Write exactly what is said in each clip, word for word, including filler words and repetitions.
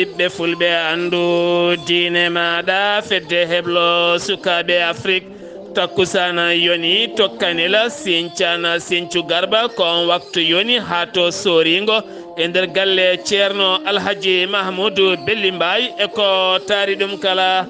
Ɓiɓɓe fulɓe, anndu diine maaɗa, fedde heblo sukaaɓe Afrik. Takkusaana yoni tokkanila, sincana sincu garba, ko on waktu yoni haa to sooringo e nder galle Ceerno Alhaji Mahmudu Belli Mbaay e ko taari ɗum kala.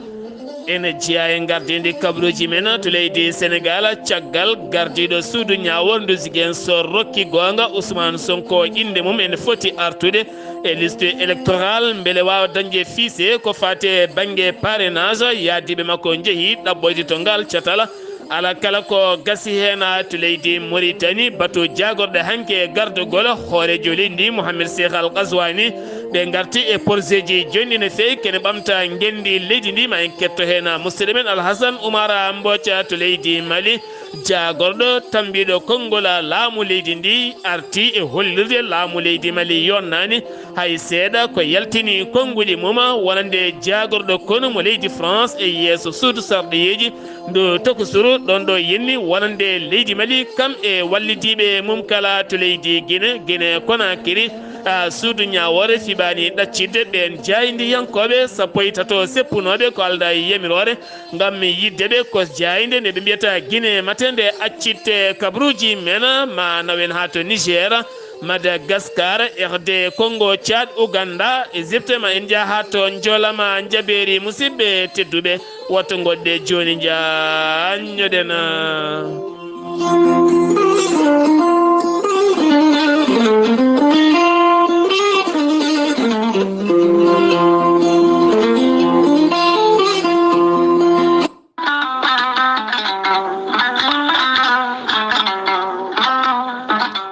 Ene jeyaa e ngardiindi kabaruuji men to leydi Senegaal, caggal gardiiɗo suudu ñaawoore ndu Ziguinchor rokki goonga Ousmane Sonko, innde mum ene foti artude e liste électorale mbele waawa dañde fiise ko faati e bannge parrainage. Yahdiiɓe makko njehi ɗaɓɓoyde to ngal catal. Alaa kala ko gasi heen to leydi Mauritanie, batu jaagorɗe hanki e gardagol hooreejo leydi ndi, Mohamed Cheikh Al Ghazouani. Ɓe ngarti e porseeji joɗɗi no feewi, kene ɓamta ngenndi leydi ndi. Ma en ketto heen musidɗo men Alhasan Oumar Mbooca to leydi Mali. Jaagorɗo tambiiɗo konngol laamu leydi ndi arti e hollirde laamu leydi Mali yonnaani hay seeɗa ko yaltini konnguɗi mum wonande jaagorɗo konu mo leydi France e yeeso suudu sarɗiyeeji ndu tokusuru ɗon ɗo yenni wonande leydi Mali, kam e wallidiiɓe mum kala to leydi Gine, Gine Konakiri. A, suudu ñaawoore fiɓaani ɗaccitde ɓeen jaayndiyankooɓe sappo e tato seppunooɓe ko aldaa e yamiroore ngam yiɗde ɓe ko jaaynde nde ɓe mbiyata Gine Matin nde accitte kabaruuji men ma nawen haa to Niger, Madagascar, R D Congo, Tchad, Ouganda, Égypte. Ma en njaha to Njolama Njabeeri. Musidɓe tedduɓe, woto ngoɗɗe jooni njaanñoɗen.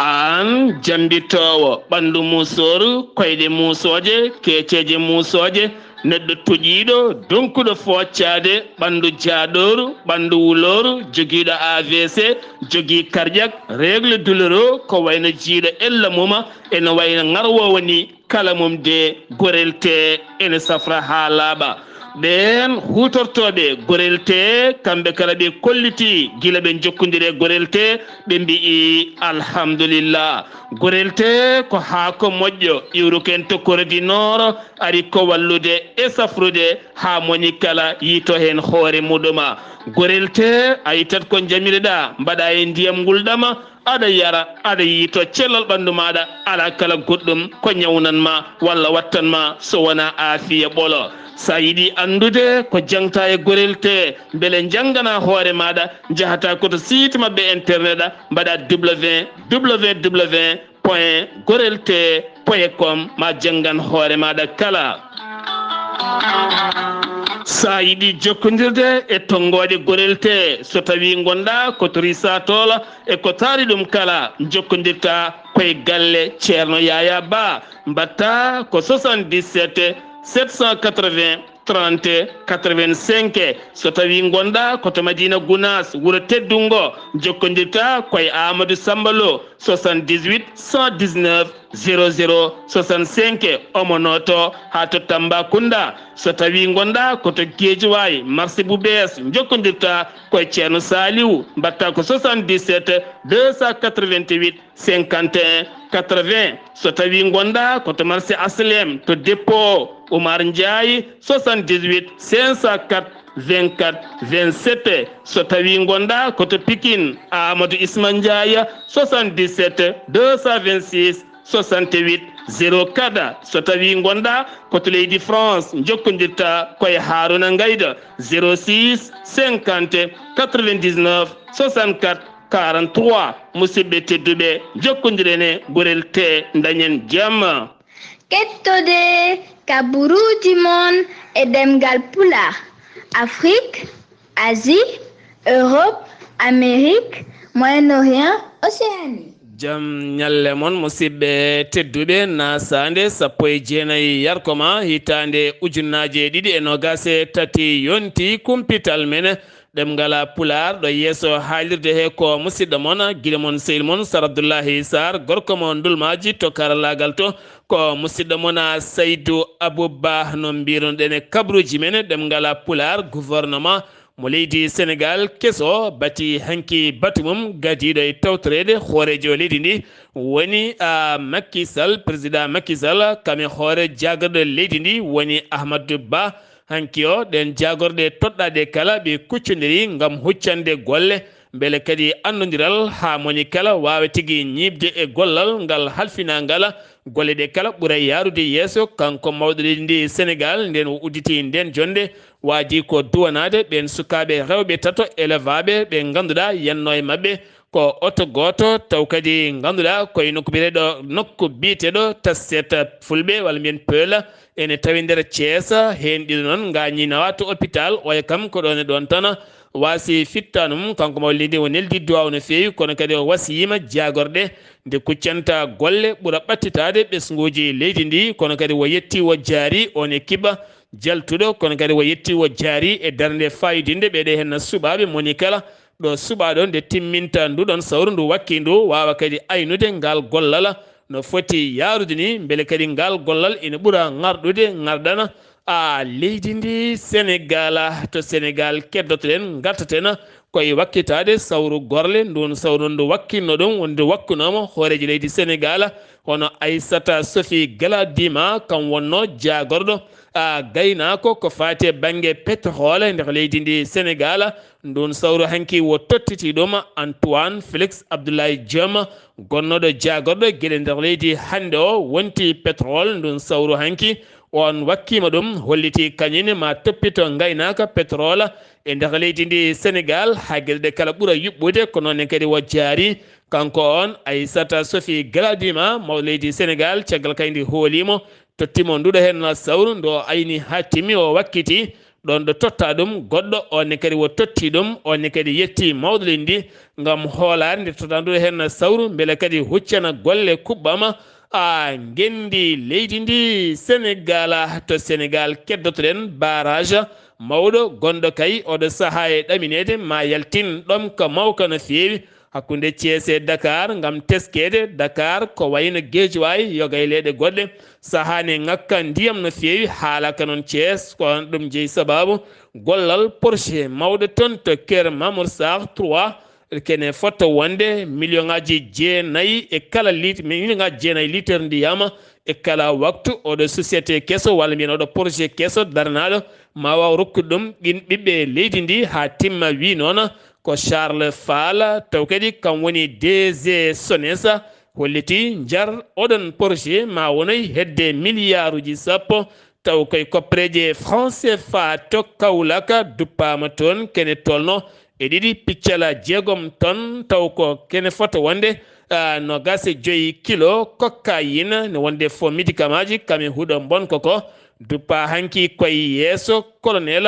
Aan jambitoowo, ɓanndu muusooru, koyɗe muusooje, keeceeje muusooje, neɗɗo toƴiiɗo, donkuɗo fooccaade, ɓanndu jaaɗooru, ɓanndu wulooru, jogiiɗo A V C, jogii cardiaque, règle douloureux, ko wayno jiiɗo ella mum, ene wayno ŋarwoowo ni, kala mum de Gorel Tee ene safra haa laaɓa. Ɓeen huutortooɓe Gorel Tee, kamɓe kala ɓe kollitii gila ɓe njokkondiri e Gorel Tee, ɓe mbi'i alhamdulillah. Gorel Tee ko haako moƴƴo, iwruken to Corée du Nord, ari ko wallude e safrude haa moni kala yiito heen hoore muɗum. Gorel Tee, a ittat ko njamiroɗaa, mbaɗaa e ndiyam ngulɗam, aɗa yara, aɗa yiito cellal ɓanndu maaɗa, alaa kala goɗɗum ko ñawnan ma walla wattan ma so wonaa aafiya ɓolo. So a yiɗi anndude ko jaŋtaa e Gorel Tee, mbele njannganaa hoore maaɗa, njahataa ko to site maɓɓe internet, mbaɗaa W W W point gorel tee point com, ma janngan hoore maaɗa kala. So a yiɗi jokkondirde e tonngooɗe Gorel Tee, so tawii ngonɗaa ko to Risatol e ko taari ɗum kala, jokkondirtaa ko e galle Ceerno Yaaya Ba, mbaɗtaa ko soixante-dix-sept sept cent quatre-vingts trente quatre-vingt-cinq. So tawii ngonɗaa ko to Madina Gunaas, wuro teddungo, jokkondirtaa ko e Amadou Samba Lo, soixante-dix-huit cent dix-neuf zéro zéro soixante-cinq. Omo nooto haa to Tambacounda. So tawii ngonɗaa ko to Guédiawaye, marché bu bees, jokkondirtaa ko e Ceerno Saliou, mbaɗtaa ko soixante-dix-sept deux cent quatre-vingt-huit cinquante et un quatre-vingts. So tawii ngonɗaa ko to marché H L M, to dépôt Oumar Ndiaye, soixante-dix-huit cinq cent quatre vingt-quatre vingt-sept. So tawii ngonɗaa ko to Pikine, Amadou Isma Ndiaye, soixante-dix-sept deux cent vingt-six soixante-huit zéro quatre. So tawii ngonɗaa ko to leydi France, jokkondirtaa ko e Harouna Ngaïda, zéro six cinquante quatre-vingt-dix-neuf soixante-quatre quarante-trois. Musidɓe tedduɓe, jokkondiren e Gorel Tee, dañen jam. Kettode kabaruuji mon e ɗemngal Pulaar, Afrik, Asie, Europe, Amérique, Moyen-Orient, Océanie. Jam ñalle mon, musidɓe tedduɓe, nasaande sappo e jeenayi yarkoma, hitaande ujunnaaje ɗiɗi e noogaas e tati yonti, kumpital men ɗemngal Pulaar ɗo yeeso haalirde he ko musidɗo mon, gila mon, sehil mon, Sar Abdullahi Sar, gorko mo Ndulmaaji to karallaagal to, ko musidɗo mon Saydu Abuba, no mbiirunoɗen e kabaruuji men ɗemngal Pulaar, gouvernement mo leydi Senegal keso bati hanki batu mum gadiiɗo e tawtoreede hooreejo leydi ndi woni a Macky Sall, président Macky Sall, kam e hoore jaagorɗo leydi ndi woni Ahmadou Ba. Hanki o, ɗen jaagorɗe toɗɗaaɗe kala ɓe kuccondiri ngam huccande golle, mbele kadi annondiral haa moni kala waawa tigi ñiiɓde e gollal ngal halfinaa ngal. Golle ɗe kala ɓura yaarude yeeso. Kanko mawɗo leydi ndi Senegal, nden o udditi nden jonde, waadi ko duwanaade ɓen sukaaɓe rewɓe tato elevaaɓe ɓe ngannduɗaa yenno e maɓɓe ko oto gooto, taw kadi ngannduɗaa koye nokku biyeteeɗo, nokku biyeteeɗo Tasset Fulɓe, walla mbiyen Peul, ene tawi nder Thiès. Heen ɗiɗo noon ngaañi nawa to hôpital, oya kam ko ɗoon e ɗoon tan waasi fittaandu mum. Kanko mawɗo leydi o neldi duwaaw no feewi, kono kadi o wasiyima jaagorɗe nde kuccanta golle ɓura ɓattitaade ɓesnguuji leydi ndi, kono kadi o yetti o jaari on e kiba jaltuɗo, kono kadi o yetti o jaari e darnde fayodinde ɓeɗe henna suɓaaɓe moni kala ɗo suɓaaɗo nde timminta nduɗon sawru ndu wakki ndu waawa kadi aynude ngal gollal no foti yaarude ni, mbele kadi ngal gollal ina ɓura ŋarɗude ŋarɗana a leydi ndi Senegal. To Senegal keddotoɗen, ngartaten koye wakkitaade sawru gorle, ndun sawru ndu wakkinno ɗum, wonde wakkunooma hooreejo leydi Senegal, hono Aissata Sophie Gladima, kam wonno jaagorɗo a gaynaako ko faati e bannge pétrole e nder leydi ndi Senegal. Ndun sawru hanki wo tottiti ɗum Antoine Félix Abdoulaye Diome, gonnoɗo jaagorɗo geɗe nder leydi hannde o wonti pétrole. Ndun sawru hanki on wakkima ɗum, holliti kañum ma toppito ngaynaaka pétrole e nder leydi ndi Senegal, haa geɗe ɗe kala ɓura yuɓɓude, ko noon ne kadi o jaari. Kanko on Aissata Sophie Gladima, mawɗo leydi Senegal, caggal kay ndi hoolimo, tottimo nduɗo heen sawru, ndo ayni haa timmi, o wakkiti ɗon ɗo totta ɗum goɗɗo, on ne kadi o totti ɗum, on ne kadi yetti mawɗo leydi ndi ngam hoolaare nde totta nduɗo heen sawru, mbele kadi huccana golle kuɓɓama a ngenndi leydi ndi Senegal. To Senegal keddotoɗen barrage mawɗo gonɗo kay oɗo sahaa e ɗamineede ma yaltin ɗomka mawka no feewi hakkunde Thiès e Dakar ngam teskeede Dakar ko wayno Guédiawaye, yoga e leyɗe goɗɗe. Sahaa ne ŋakka ndiyam no feewi, haalaka noon Thiès, ko ɗum jeyi sababu gollal projet mawɗo toon to Kër Mamour Sarr trois, kene fota wonde million ŋaaji jeenayi e kala lit-, million ŋaaji jeenayi litre ndiyam e kala waktu. Oɗo société keso, walla mbiyen oɗo projet keso darnaaɗo, ma waaw rokkude ɗum ɗin ɓiɓɓe leydi ndi haa timma. Wi noon ko Charles Fall, taw kadi kam woni D G Sones, holliti njar oɗon projet ma wonoy hedde miliyaaruuji sappo, taw koye koppereeje franc C F A to Kaolack duppaama toon kene tolno e ɗiɗi piccala jeegom ton, taw ko kene fota wonde, ah, noogaas e joyi kilo cocaïne, ne wonde fo médicament ji, kam e huɗo mbonko ko duppa hanki koye yeeso colonel,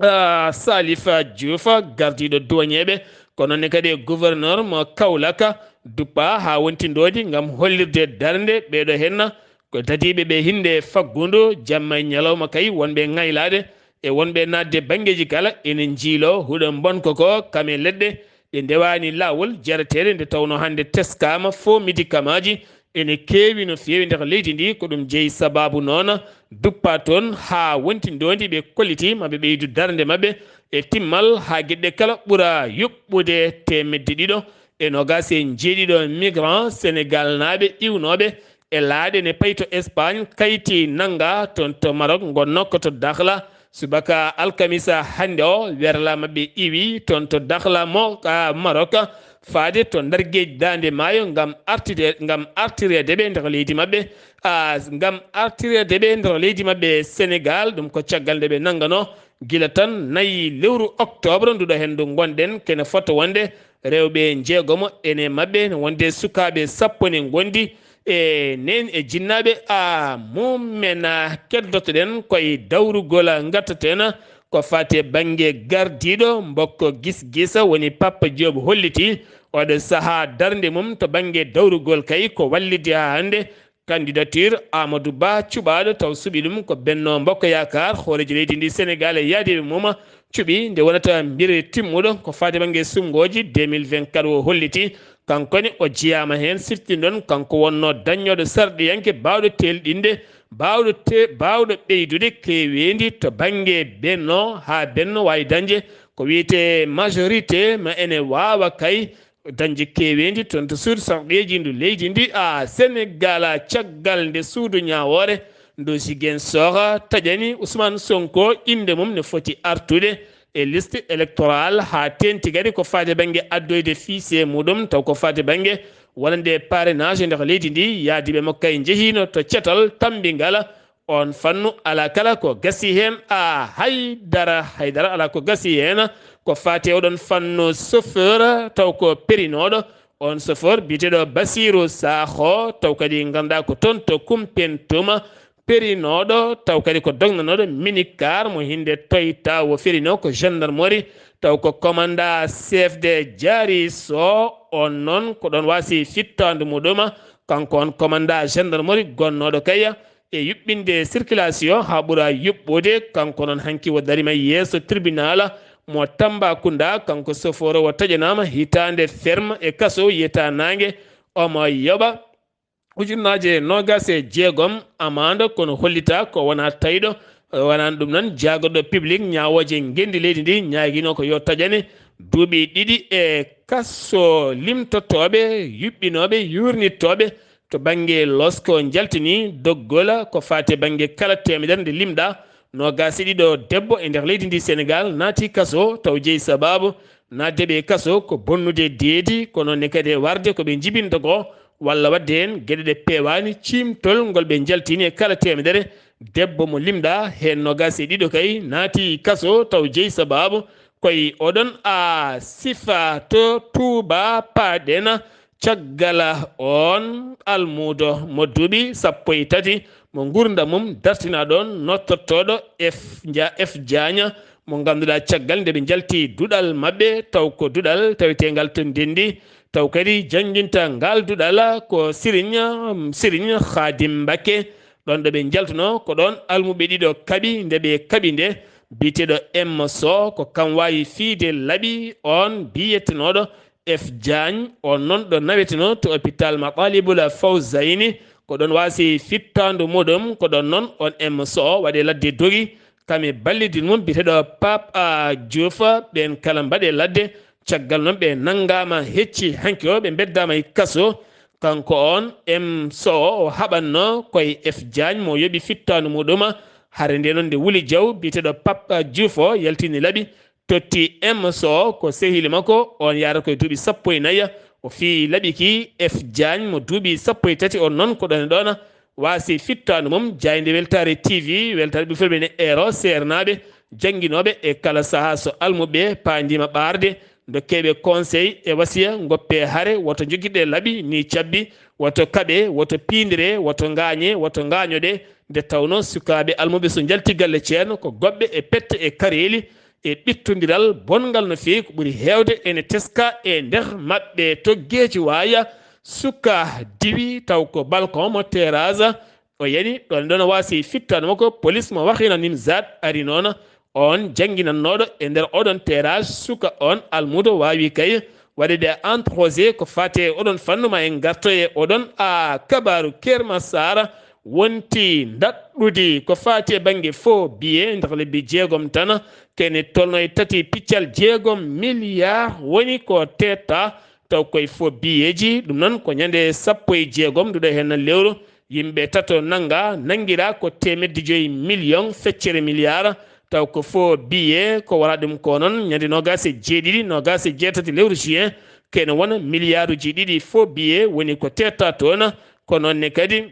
ah, Salif Diouf, gardiiɗo douanier ɓe, ko noon ne kadi e gouverneur mo Kaolack, duppa haa wonti ndoodi ngam hollirde darnde ɓeeɗo henna ko dadiiɓe ɓe hinde faggundu jamma e ñalawma kay, wonɓe ŋaylaade e wonɓe naatde banngeeji kala ene njiilo huɗo mbonko ko kam e leɗɗe ɗe ndewaani laawol jareteeɗe, nde tawnoo hannde teskaama fo médicament ji ene keewi no feewi nder leydi ndi. Ko ɗum jeyi sababu noon duppa toon haa wonti ndoodi ɓe kolliti maɓe ɓeydu darnde maɓɓe e timmal haa geɗe kala ɓura yuɓɓude teemedde ɗiɗo e noogaas e njeeɗiɗo migrant Senegal naaɓe iwnooɓe e laaɗe ne payi to Espagne, kayti nannga toon to Maroc, ngonno ko to Dakhla. Subaka alkamisa hannde o, werla maɓɓe iwi toon to Dakhla mo, ah, Maroc, faade to ndargeeji daande maayo ngam artide, ngam artireede ɓe nder leydi maɓɓe, ah, ngam artireede ɓe nder leydi maɓɓe Senegal. Ɗum ko caggal nde ɓe nanngano gila tan nayi lewru octobre nduɗo henndu ngonɗen, kene fota wonde rewɓe njeegomo ene maɓɓe, wonde sukaaɓe sappo ne ngondi e nen e jinnaaɓe a mumen. Keddotoɗen koye dawrugol ngattaten ko fati e bannge gardiiɗo mbokko gis gisa woni Papa Diop holliti oɗo sahaa darnde mum to bannge dawrugol kay ko wallidi haa hannde candidature Amadou Ba cuɓaaɗo, taw suɓi ɗum ko Benno Bokk Yaakaar. Hooreejo leydi ndi Senegaal e yaadiiɓe mum cuɓi nde wonata mbiri timmuɗo ko faati bannge suɓngooji deux mille vingt-quatre o holliti. Kanko ne o jeyaama heen, siftinɗon, kanko wonnoo daññooɗo sarɗiyanke baawɗo teelɗinde, baawɗo te-, baawɗo ɓeydude keeweendi to bannge Benno, haa Benno waawi dañde ko wiyetee majorité, ma ene waawa kay dañde keeweendi toon to suudu sarɗiyeeji ndu leydi ndi. A Senegaal, a caggal nde suudu ñaawoore ndu Ziguinchor taƴani Ousmane Sonko, innde mum ne foti artude e liste électorale, haa teeŋti kadi ko faati bannge addoyde fichier muɗum, taw ko faati bannge wonande parrainage e nder leydi ndi. Yaadiiɓe makko kay njehiino to catal tammbingal. Oon fannu alaa kala ko gasi heen, a haydara, haydara alaa ko gasi heen. Ko faati e oɗon fannu chauffeur, taw ko perinooɗo. Oon chauffeur biyeteeɗo Basiru Sakho, taw kadi ngannduɗaa ko toon to Koumpentoum, perinooɗo, taw kadi ko dognanooɗo minicar mo hinde Toyota o ferinoo ko gendarmerie, taw ko commandant chef de Diary Sow, oon noon ko ɗoon waasi fittaandu muɗum. Kanko on commandant gendarmerie gonnooɗo kay e yuɓɓinde circulation haa ɓura yuɓɓude. Kanko noon hanki o dariima yeeso tribunal mo Tambacounda. Kanko chauffeur o taƴanaama hitaande ferme e kaso yiyata naange. Omo yoɓa ujunnaaje noogaas e jeegom amande, kono hollita ko wona tawiiɗo, wonani ɗum noon jaagorɗo public ñaawooje ngenndi leydi ndi ñaagiino ko yo taƴane duuɓi ɗiɗi e kaso. Limtotooɓe, yuɓɓinooɓe, yuurnittooɓe to bannge losko njaltini doggol ko faati e bannge kala teemedere nde limɗa noogaas e ɗiɗo debbo e nder leydi ndi Senegaal naati kaso, taw jeyi sabaabu naatde ɓe kaso ko bonnude deedi, kono ne kadi e warde ko ɓe njibinta ko, walla waɗde heen geɗe ɗe peewaani ciimtol ngol ɓe njaltini e kala teemedere debbo mo limɗa, heen noogaas e ɗiɗo kay naati kaso, taw jeyi sabaabu koye oɗon a sifa to Tuuba paaɗen. Caggal oon almuudo mo duuɓi sappo e tati mo nguurndam mum dartinaa ɗoon, nodtortooɗo F Nja-, F Diagne, mo ngannduɗaa caggal nde ɓe njalti duɗal maɓɓe, taw ko duɗal taweteengal to Ndenndi, taw kadi jannginta ngal duɗal ko Siriñ, Siriñ Khaadim Mbakke. Ɗoon ɗo ɓe njaltunoo, ko ɗoon almuɓɓe ɗiɗo kaɓi, nde ɓe kaɓi nde, biyeteeɗo M Sow, ko kam waawi fiyde laɓi oon biyetenooɗo F Diagne, oon noon ɗo nawetenoo to hôpital Mathalibul Fawzayni, ko ɗoon waasi fittaandu muɗum, ko ɗoon noon oon M Sow waɗi ladde dogi, kam e ballidin mum biyeteeɗo Pape, a, Diouf, ɓeen kala mbaɗe ladde. Caggal noon ɓe nanngaama hecci hanki o, ɓe mbeddaama e kaso. Kanko oon M Sow o haɓatnoo koye F Diagne mo yoɓi fittaandu muɗum. Hare nde noon nde wuli jaw, biyeteeɗo Pape Diouf o yaltini laɓi, totti M Sow ko sehili makko, oon yahata koye duuɓi sappo e nayi. O fii laɓi ki F Diagne mo duuɓi sappo e tati, oon noon ko ɗoon e ɗoon waasi fittaandu mum. Jaaynde Weltaare T V, weltaare ɓe fulɓe ne eero seernaaɓe, jannginooɓe e kala sahaa so almuɓɓe paandiima ɓaarde, ndokkee ɓe conseil e wasiya, ngoppee hare, woto njogirɗe laɓi ni cabbi, woto kaɓe, woto piindire, woto ngaañe, woto ngaañoɗe. Nde tawnoo sukaaɓe almuɓɓe so njalti galle ceerno ko goɓɓe e pette e kareeli e ɓittondiral bonngal no feewi. Ko ɓuri heewde ene teskaa e nder maɓɓe to Geeci Waaya, suka diwi taw ko balcon mo terrasse o yani, ɗoon ɗoon o waasi fittaandu makko, police mo Waxiina Nimzaat ari noon, oon jannginannooɗo e nder oɗon terrasse, suka oon almuudo waawi kay waɗeede interrogé ko faati e oɗon fannu. Ma en ngarto e oɗon a kabaaru Kermasaar wonti ndaɗɗudi ko faati e bannge faux billet nder lebbi jeegom tan, kene tolno e tati piccal jeegom milliard woni ko teetta, taw koye faux billetji. Ɗum noon ko ñande sappo e jeegom nduɗo heen lewru, yimɓe tato nannga, nanngira ko teemedde joyi million feccere milliard, taw ko faux billet. Ko wara ɗum ko noon ñande noogaas e jeeɗiɗi, noogaas e jeetati lewru juin, kene wona milliarduji ɗiɗi faux billet woni ko teetta toon. Ko noon ne kadi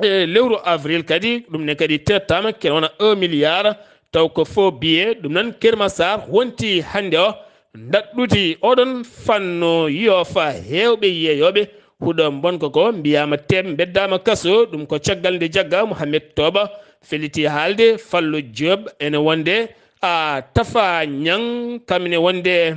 e lewru avril kadi, ɗum ne kadi tettaama, kene wona un milliard, taw ko faux billet. Ɗum noon Kermasaar wonti hannde o ndaɗɗudi oɗon fannu. Yoofa heewɓe yeeyooɓe huɗo mbonko ko mbiyaama teem, mbeddaama kaso. Ɗum ko caggal nde jagga Mouhamed Toba felliti haalde Fallu Diop ene wonde a Tafa Ñang, kam ne wonde,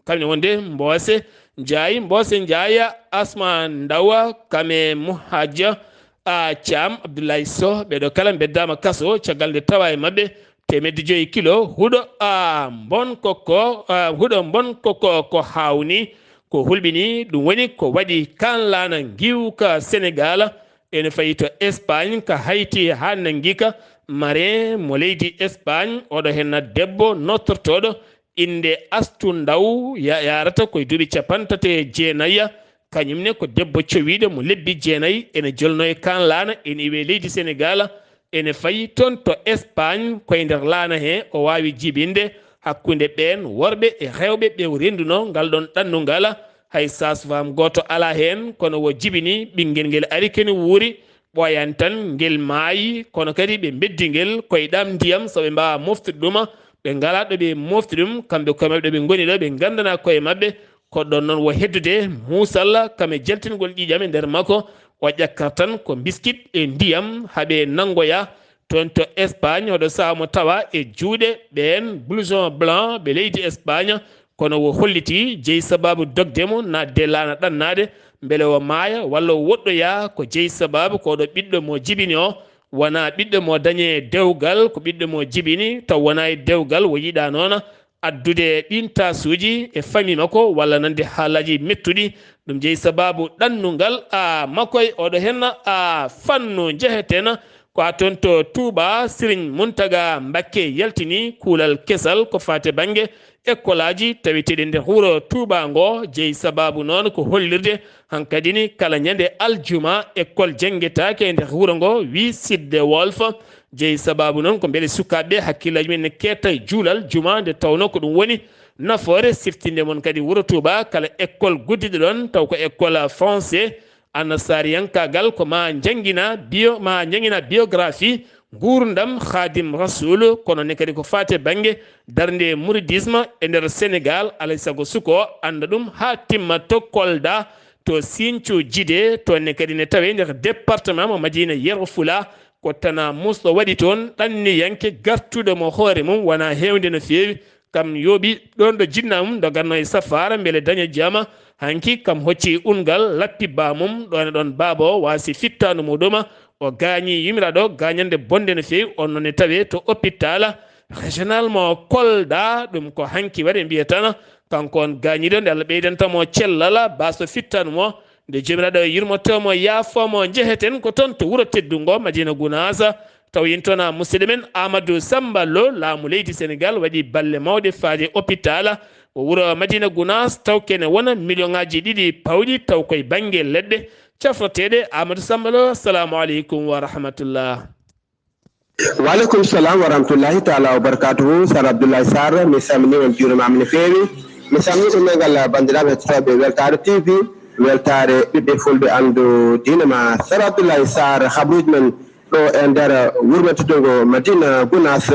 kam ne wonde Mboose Njaay, Mboose Njaay, Asma Ndawa, kam e Muhajja a Caam Abdoulaye Sow, ɓeeɗo kala mbeddaama kaso caggal nde tawa e maɓɓe teemedde joyi kilo huɗo a mbon koko a huɗo mbon koko ko haawnii. Ko hulɓinii ɗum woni ko waɗi kaan laana ngiwka Senegaal ene fayi to Espagne ka Hayti haa nanngi ka. Marin mo leydi Espagne, oɗo henna debbo nottortooɗo innde Astu Ndaw, ya- yaarata koye duuɓi capanɗe tati e jeenayi. Kañum ne ko debbo cowiiɗo mo lebbi jeenayi, ene jolno e kaan laana, ene iwe leydi Senegaal, ene fayi toon to Espagne, koye nder laana he o waawi jibinde hakkunde ɓeen worɓe e rewɓe ɓe o renndunoo ngal ɗoon ɗannungal. Hay sage-femme gooto alaa heen, kono o jibini ɓinngel ngel ari kene wuuri, ɓooyaani tan ngel maayi, kono kadi ɓe mbeddi ngel koye ɗaam ndiyam so ɓe mbaawaa moftude ɗum, ɓe ngalaa ɗo ɓe mofti ɗum, kamɓe koye maɓɓe ɗo ɓe ngoni ɗo, ɓe nganndanaa koye maɓɓe. Ko ɗoon noon wo heddude muusal kam e jaltingol ƴiiƴam e nder makko, o ƴakkat tan ko mbiskit e ndiyam haa ɓe nanngoya. Toon to Espagne, oɗo sahaa mo tawa e juuɗe ɓeen blouson blanc ɓe leydi Espagne, kono o holliti jeyi sabaabu dogde mo naatde laana ɗannaade, mbele o maaya walla o woɗɗoya, ko jeyi sabaabu ko oɗo ɓiɗɗo mo jibini o, wonaa ɓiɗɗo mo dañe dewgal, ko ɓiɗɗo mo jibini taw wonaa e dewgal, o yiɗaa noon addude ɗiin taasuuji e famille makko walla nande haalaaji mettuɗi. Ɗum jeyi sabaabu ɗannungal a makkoy oɗo henna a fannu njeheten ko a toon to Touba. Serigne Mountaga Mbacké yaltini kuulal kesal ko faati bannge ekkolaaji taweteeɗi nder wuro Touba ngo. Jeyi sabaabu noon ko hollirde hankadi ni kala ñande aljuma école janngetaake e nder wuro ngo, wi Sidde Wolf. Jeyi sabaabu noon ko mbele sukaaɓe hakkillaaji men ne keetta e juulal juma, nde tawnoo ko ɗum woni nafoore siftinde mon kadi wuro Touba kala école guddiɗo ɗoon taw ko école français. Annasaariyankaagal ko ma njanngina bio ma njanngina biographie nguurndam Khadim Rasoul, kono ne kadi ko faati e bannge darnde mouridisme e nder Sénégal, alay sago suko o annda ɗum haa timma to Kolda, to Sinthiou Djidé, toon ne kadi ne tawee nder département mo Madina Yero Fula. Ko Tana Musɗo waɗi toon ɗanniyanke gartuɗo mo hoore mum wonaa heewnde no feewi. Kam yooɓi ɗoon ɗo jinnaa mum dogatnoo e safaara mbele daña jama. Hanki kam hocci unngal lappi baa mum, ɗoon e ɗoon baaba o waasi fittaandu muɗum. O gaañii yummiraaɗo gaañannde bonnde no feewi, oon noon ne tawee to opitaal régional mo Kolda. Ɗum ko hanki waɗi mbiyetana kanko on gaañiiɗo, nde Allah ɓeydanta mo cellal, baaso fittaandu mo, nde joomiraaɗo yurmoto mo, yaafo mo. Njeheten ko toon to wuro teddungo Madina Gunaas, taw yintoona musidɗo men Amadou Samba Lo, laamu leydi Sénégal waɗi balle mawɗe faade opitaal. O wuro Madina Gunaas, taw kene wona million ŋaaji ɗiɗi pawɗi, taw koye bannge leɗɗe cafroteeɗe. Amadou Samba Lo, assalamu aleykum wa rahmatullah. Waaleykum salam wa rahmatullahi taala wa barakatuhu. Sar Abdoulaye Sarr, mi salmini on, juurima mi no feewi. Mi salmini ko nengal banndiraaɓe hettotooɓe Weltaare T V, Weltaare ɓiɓɓe fulɓe anndu diine ma. Sar Abdoulaye Sarr, habruuji men ɗo e nder wuro men teddungo Madina Gunaas.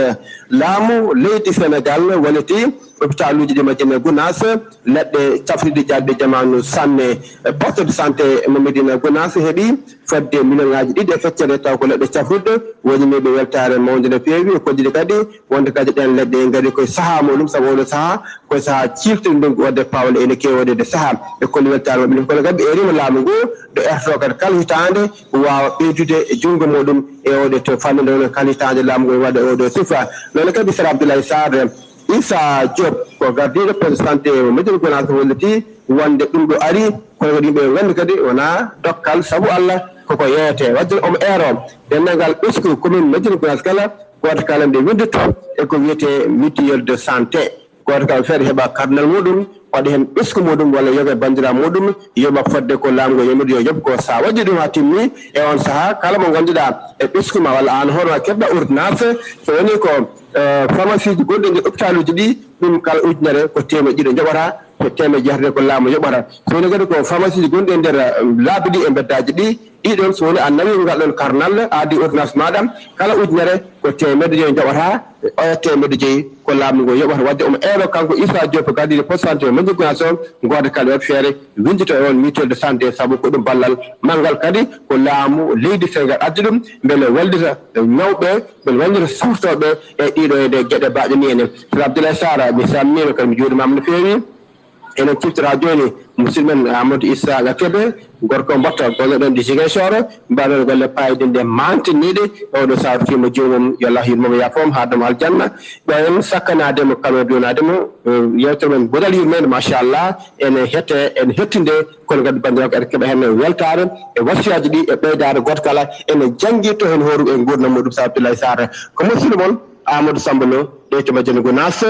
Laamu leydi Sénégal walliti opitaluuji ɗi Madina Gunaas, leɗɗe cafriɗi jaadɗe jamaanu sanne. Poste de santé mo Madina Gunaas heɓi fodde million ŋaaji ɗiɗi e feccere, taw ko leɗɗe cafruɗe. Wonaniiɓe weltaare mawnde no feewi, o kodditi kadi wonde kadi ɗeen leɗɗe ngari koye sahaa muɗum, sabu oɗo sahaa ko sahaa ciiltirɗo ndungu, waɗde paawle ene keewi waɗeede sahaa. Ɓe kolli weltaare maɓɓe nde, kono kadi ɓe eerima laamu ngu ɗo ertoto kadi kala hitaande waawa ɓeydude e junngo muɗum e oɗo to fannu nde wonno kala hitaande laamu ngu waɗa oɗo sifa. Noon kadi Sar Abdoulaye Sarr, Issa Diop ko gardiiɗo poste de santé mo Madina Gunaas holliti wonde ɗum ɗo ari, kono kadi yimɓe nganndi kadi wonaa dokkal sabu Allah, koko yeeyete. Waɗde omo eero denndaangal ɓesngu commune Madina Gunaas kala, gooto kala nde winnditoo e ko wiyetee mutuelle de santé. Gooto kala feere heɓa carte muɗum, waɗa heen ɓesngu muɗum walla yoga e banndiraaɓe muɗum, yoɓa fodde ko laamu ngu yamiri yo yoɓ ko. So a waɗii ɗum haa timmi e oon sahaa, kala mo ngannduɗaa e ɓesngu ma walla aan hoore ma keɓɗa ordonnance, so wonii ko pharmacie ji gonɗi e nder opitaluuji ɗi, ɗum kala ujunere ko teemedde ɗiɗi njoɓata, ko teemedde jeetati ko laamu yoɓata. So wonii kadi ko pharmacie ji gonɗi e nder laabi ɗi e mbeddaaji ɗi, ɗiɗon so wonii a nawi ngal ɗon karnal, a addi ordonnance maaɗa, kala ujunere ko teemedde joyi njoɓata, oya teemedde joyi ko laamu ngu yoɓata. Waɗde omo eero kanko Issa Diop, gardiiɗo poste santé mo Madina Gunaas o, gooto kala waɗ feere winndito e oon mutuelle de santé, sabu ko ɗum ballal manngal kadi ko laamu leydi Senegaal addi ɗum, mbele wallita ñawɓe, mbele wallita sawtooɓe e ɗiɗo e ɗe geɗe baaɗe ni ene. Sar Abdoulaye Sarr, mi salminiima kadi mi juurimaama no feewi. Enen ciftora jooni musidɗo men Amadou Issa Kébé, gorko mbatta golle ɗon ɗi Ziguinchor, mbaɗoɗo golle paayɗinɗe mantiniiɗe, oɗo sawto fiima joomum, yo Allah yurmomo yaafom, haadamo aljanna. Ɗo en sakkanade mo, kala duwanade mo, eh, yewtere men Boɗal Yurmeende, machallah, ene hete, ene hettinde, kono kadi banndiraaɓe ene keɓa heen weltaare e wasiyaaji ɗi e ɓeydaare gooto kala ene janngi to heen hooru e nguurndam muɗum, Sar Abdoulaye Sarr. Ko musidɗo mon Amadou Samba Lo, ɗo to Madiana Gounass,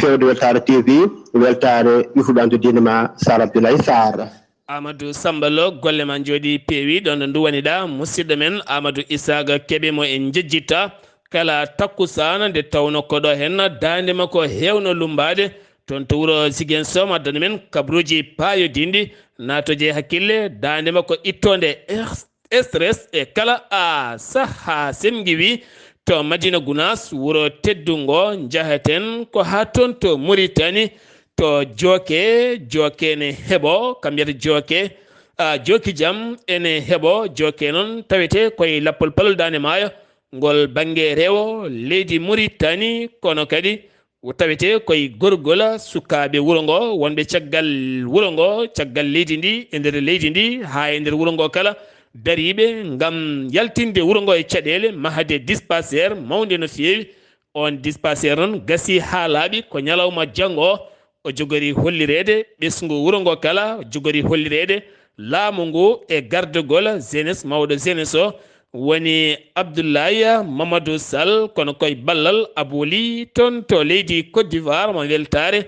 fewde Weltaare T V, weltaare ƴufuɓe anndu diine ma, Sar Abdoulaye Sarr. Amadou Samba Lo, golle ma njooɗi peewi ɗon ɗo nduwaniɗa musidɗo men Amadou Isaaga Kebe mo en njejjitta kala takkusaan, nde tawno ko ɗo heen daande makko heewno lummbaade toon to wuro Ziguinchor, addani men kabaruuji paayodinɗi, naatooji e hakkille, daande makko ittoonde eh, stress e kala a sahaa. Sen ngiwi to Madina Gunaas, wuro teddungo, njahaten ko haa toon to Muritani, to Jooke, Jooke ne heɓo, kam mbiyata Jooke, a, Jooki Jam ene heɓo, Jooke noon tawete koye lappol palol Daande Maayo, ngol bannge rewo leydi Muritani, kono kadi o tawete koye gorgol sukaaɓe wuro ngo, wonɓe caggal wuro ngo, caggal leydi ndi, e nder leydi ndi, haa e nder wuro ngo kala, dariiɓe ngam yaltinde wuro ngo e caɗeele, mahde dispensaire mawnde no feewi. On dispensaire noon gasii haa laaɓi, ko ñalawma janngo o jogori hollireede ɓesngu wuro ngo kala, o jogori hollireede laamu ngu e gardagol jeunesse, mawɗo jeunesse o, woni Abdoulaye Mamadou Sall, kono koye ballal Abouli toon to leydi Côte d'Ivoire, mo weltaare